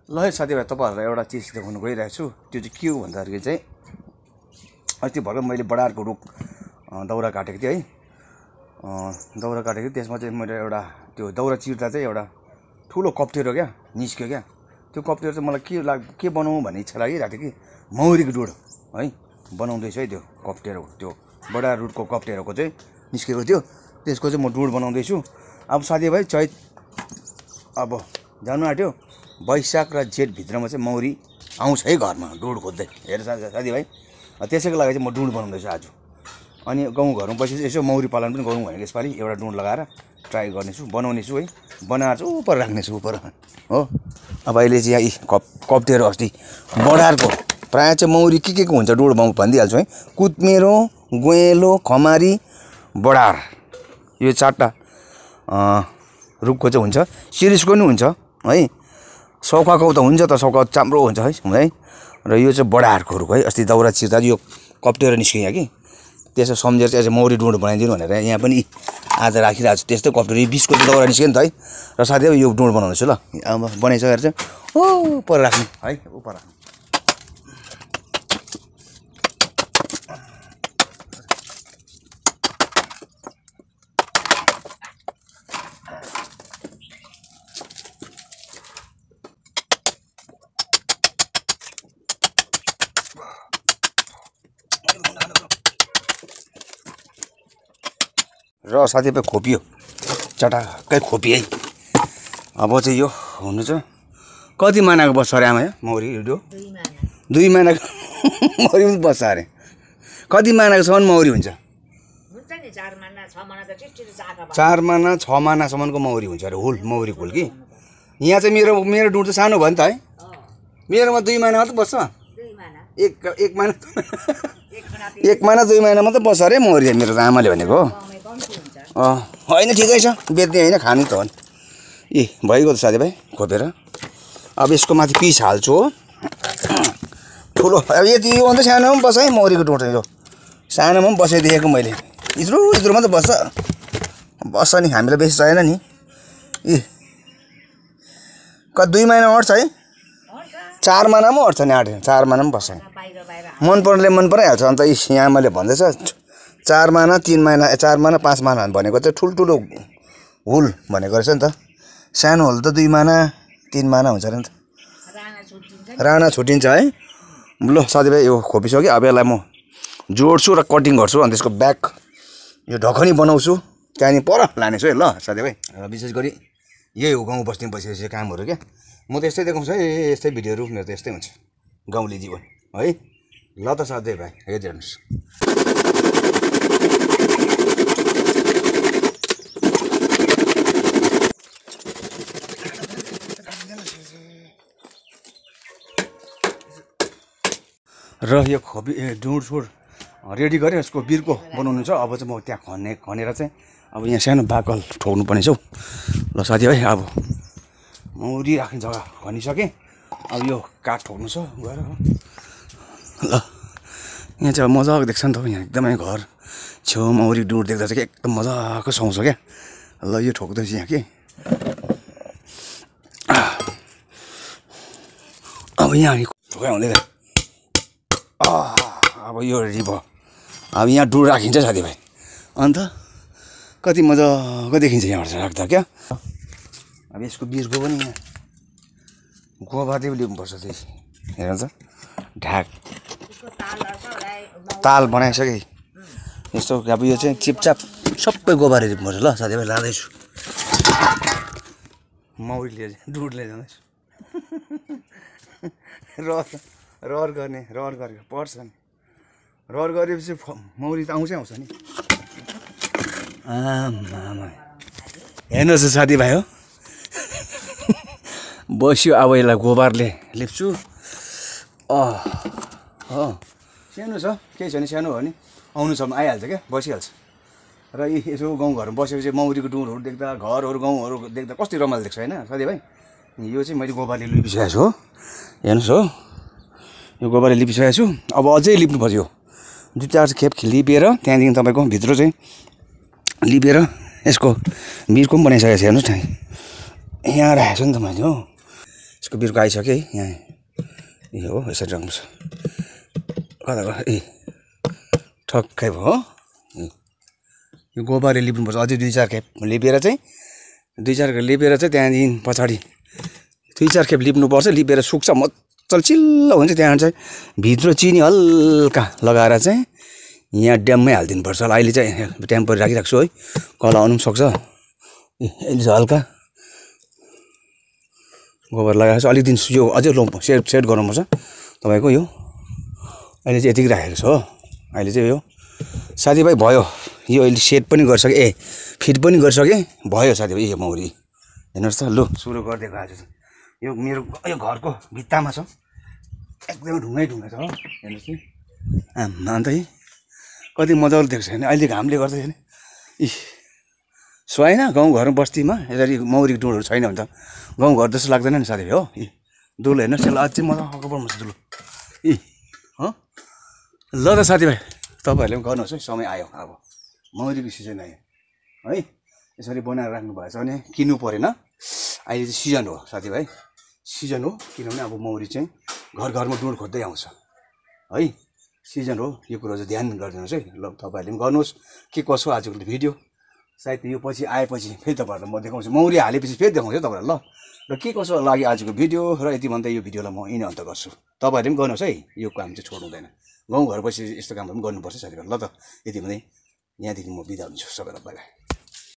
ल है साथीभाइ तपाईँहरूलाई एउटा चिज देखाउनु गइरहेको छु। त्यो चाहिँ के हो भन्दाखेरि चाहिँ अस्ति भर्खर मैले बडारको रुख दाउरा काटेको थिएँ है। दाउरा काटेको त्यसमा चाहिँ मैले एउटा त्यो दाउरा चिर्दा चाहिँ एउटा ठुलो कप्टेरो क्या निस्क्यो क्या। त्यो कप्टेरो चाहिँ मलाई के बनाऊँ भन्ने इच्छा लागिरहेको थियो कि मौरीको डुड है बनाउँदैछु है। त्यो कप्टेरो त्यो बडार रुखको कप्टेरोको चाहिँ निस्केको थियो, त्यसको चाहिँ म डुड बनाउँदैछु। अब साथीभाइ चैत अब जानु आँट्यो, वैशाख र जेठ भित्रमा चाहिँ मौरी आउँछ है घरमा डुड खोज्दै। हेर साथीभाइ त्यसैको लागि चाहिँ म डुड बनाउँदैछु आज। अनि गाउँघरमा बसेपछि यसो मौरी पालन पनि गरौँ भनेको यसपालि एउटा डुड लगाएर ट्राई गर्नेछु, बनाउनेछु है। बनाएर चाहिँ उपर राख्नेछु उपर हो। अब अहिले चाहिँ यहाँ कप्टेरो अस्ति बडारको प्रायः चाहिँ मौरी के को हुन्छ डुड भनिदिइहाल्छु है। कुत्मेरो, गोएलो, खमारी, बडार यो चारवटा रुखको चाहिँ हुन्छ। सिरिसको पनि हुन्छ है। सौखाको त हुन्छ त सौखा चाम्रो हुन्छ है। र यो चाहिँ बडारको रुख है। अस्ति दाउरा चिर्दा यो कप्टेरो निस्क्यो यहाँ कि, त्यसो सम्झेर चाहिँ मौरी डुड बनाइदिनु भनेर यहाँ पनि आज राखिरहेको छु। त्यस्तै कप्टेरो बिचको चाहिँ दाउरा निस्क्यो नि त है। र साथै यो डुड बनाउँदैछु ल। अब बनाइसकेर चाहिँ उपर राख्ने है, उपर राख्ने। र साथीभाइ खोपियो, चटाक्कै खोपी है। अब चाहिँ यो हुनु चाहिँ कति महिनाको बस्छ अरे आमा मौरी? यो 2 महिनाको मौरी पनि बस्छ अरे। कति महिनाकोसम्म मौरी हुन्छ? 4 महिना 6 महिनासम्मको मौरी हुन्छ अरे। हुल मौरी कुल कि यहाँ चाहिँ मेरो डुड चाहिँ सानो भयो नि त है। मेरोमा 2 महिना मात्रै बस्छ। एक महिना 2 महिना मात्रै बस्छ अरे मौरी मेरो त आमाले भनेको। होइन ठिकै छ, बेच्ने होइन खानु त हो नि। भइगयो त साथीभाइ खोपेर। अब यसको माथि पिस हाल्छु हो ठुलो। अब यति अन्त सानोमा पनि बस्छ है मौरीको डुड। यो सानोमा पनि बसाइदिएको मैले। इत्रो मात्रै बस्छ नि, हामीलाई बेसी चाहिएन नि। 2 महिनामा अट्छ है। 4 महिनामा अट्छ नि, 4 महिनामा बस्छ नि। मन पर्नेले मन पराइहाल्छ। अन्त यहाँ मैले भन्दैछ 4 महिना 3 महिना 4 महिना 5 महिना भनेको चाहिँ ठुल्ठुलो हुल भनेको रहेछ नि त। सानो हुल त 2 महिना 3 महिना हुन्छ अरे नि त। राणा छुट्टिन्छ है। ल साथीभाइ यो खोपिसक्यो। अब यसलाई म जोड्छु र कटिङ गर्छु। अनि त्यसको ब्याक यो ढकनी बनाउँछु, त्यहाँदेखि पर लानेछु है। ल साथीभाइ विशेष गरी यही हो गाउँ बस्तीमा बसेपछि कामहरू क्या। म त यस्तै देखाउँछु है, यस्तै भिडियोहरू मेरो त यस्तै हुन्छ गाउँले जीवन है। ल त साथीभाइ हेरिदिनुहोस्। र यो खोपी डुड रेडी गरेँ। यसको बिर्को बनाउनु छ। अब चाहिँ म त्यहाँ खनेर चाहिँ अब यहाँ सानो बाकल ठोक्नु पर्ने छ हौ। ल साथीभाइ अब मौरी राख्ने जग्गा खनिसकेँ। अब यो काठ ठोक्नु छ गएर। ल यहाँ चाहिँ अब मजाको देख्छ नि त यहाँ एकदमै घर छेउ मौरी डुड देख्दा चाहिँ एकदम मजाको सुहाउँछ क्या। ल यो ठोक्दैछु यहाँ कि। अब यहाँ ठोकाइ हुँदैन। अब यो रेडी भयो। अब यहाँ डुड राखिन्छ साथीभाइ। अन्त कति मजाको देखिन्छ यहाँबाट राख्दा क्या। अब यसको बिर्को पनि यहाँ गोबारले ल्याउनुपर्छ। त्यही हेर त ढाक ताल बनाइसकेँ। यस्तो अब यो चाहिँ चिपचाप सबै गोबार ल्याउनुपर्छ। ल साथीभाइ लाँदैछु। मौरीले डुडले जाँदैछु। रहर गरेर पर्छ नि। रहर गरेपछि मौरी त आउँछ नि। आमा हेर्नुहोस् साथीभाइ हो बस्यो। अब यसलाई गोबरले लिप्छु। सानो छ केही छैन, सानो हो नि आउनुसम्म आइहाल्छ क्या, बसिहाल्छ। र यसो गाउँघरमा बसेपछि मौरीको डुडहरू देख्दा घरहरू गाउँहरू देख्दा कति रमाइलो देख्छ होइन साथीभाइ। यो चाहिँ मैले गोबरले लिपिसकेको छु हो। हेर्नुहोस् हो यो गोबरले लिपिसकेको छु। अब अझै लिप्नुपर्छ। यो 2-4 खेप लिपेर त्यहाँदेखि तपाईँको भित्र चाहिँ लिपेर यसको बिर्को पनि बनाइसकेको छ। हेर्नुहोस् न यहाँ राखेको छु नि त मैले हो। यसको बिरुवा आइसक्यो है यहाँ ए हो यसरी राख्नु छ कता ए ठक्कै भयो हो यो गोबरले लिप्नुपर्छ अझै 2-4 खेप लिपेर चाहिँ 2-4 खेप लिपेर चाहिँ त्यहाँदेखि पछाडि 2-4 खेप लिप्नुपर्छ लिपेर सुक्छ मजाले चिल्लो हुन्छ त्यहाँबाट चाहिँ भित्र चिनी हल्का लगाएर चाहिँ यहाँ ड्याममै हालिदिनुपर्छ अहिले चाहिँ टेम्परी राखिराख्छु है कला आउनु पनि सक्छ अहिले चाहिँ हल्का गोबर लगाएर चाहिँ अलिक दिन यो अझै सेट गर्नुपर्छ तपाईँको यो अहिले चाहिँ यतिकै राखेको छ हो अहिले चाहिँ यो साथीभाइ भयो यो अहिले सेट पनि गरिसकेँ फिट पनि गरिसकेँ भयो साथीभाइ यो मौरी हेर्नुहोस् त लु सुरु गरिदिएको आज यो मेरो यो घरको भित्तामा छ एकदमै ढुङ्गै छ हो हेर्नुहोस् नि अन्त है कति मजाले देख्छ होइन अहिले घामले गर्दा होइन सुहाएन गाउँघरमा बस्तीमा यसरी मौरीको डुलहरू छैन भने त गाउँघर जस्तो लाग्दैन नि साथीभाइ हो दुलो हेर्नुहोस् यसलाई अझै मजाको बनाउँछ दुलो हो ल त साथीभाइ तपाईँहरूले पनि गर्नुहोस् है समय आयो अब मौरीको सिजन आयो है यसरी बनाएर राख्नु भएछ भने किन्नु परेन अहिले चाहिँ सिजन हो साथीभाइ सिजन हो किनभने अब मौरी चाहिँ घरमा डुल खोज्दै आउँछ है सिजन हो यो कुरो चाहिँ ध्यान गरिदिनुहोस् है ल तपाईँहरूले पनि गर्नुहोस् के कसो आजको भिडियो सायद यो पछि आएपछि फेरि तपाईँहरूलाई म देखाउँछु मौरी हालेपछि फेरि देखाउँछु तपाईँहरूलाई ल र के कसो लाग्यो आजको भिडियो र यति भन्दा यो भिडियोलाई म यहीँ अन्त गर्छु तपाईँहरूले पनि गर्नुहोस् है यो काम चाहिँ छोड्नु हुँदैन गाउँघर पछि यस्तो कामहरू पनि गर्नुपर्छ साथीभाइ ल त यति भन्दै यहाँदेखि म बिदा हुन्छु सबैलाई बाई बाई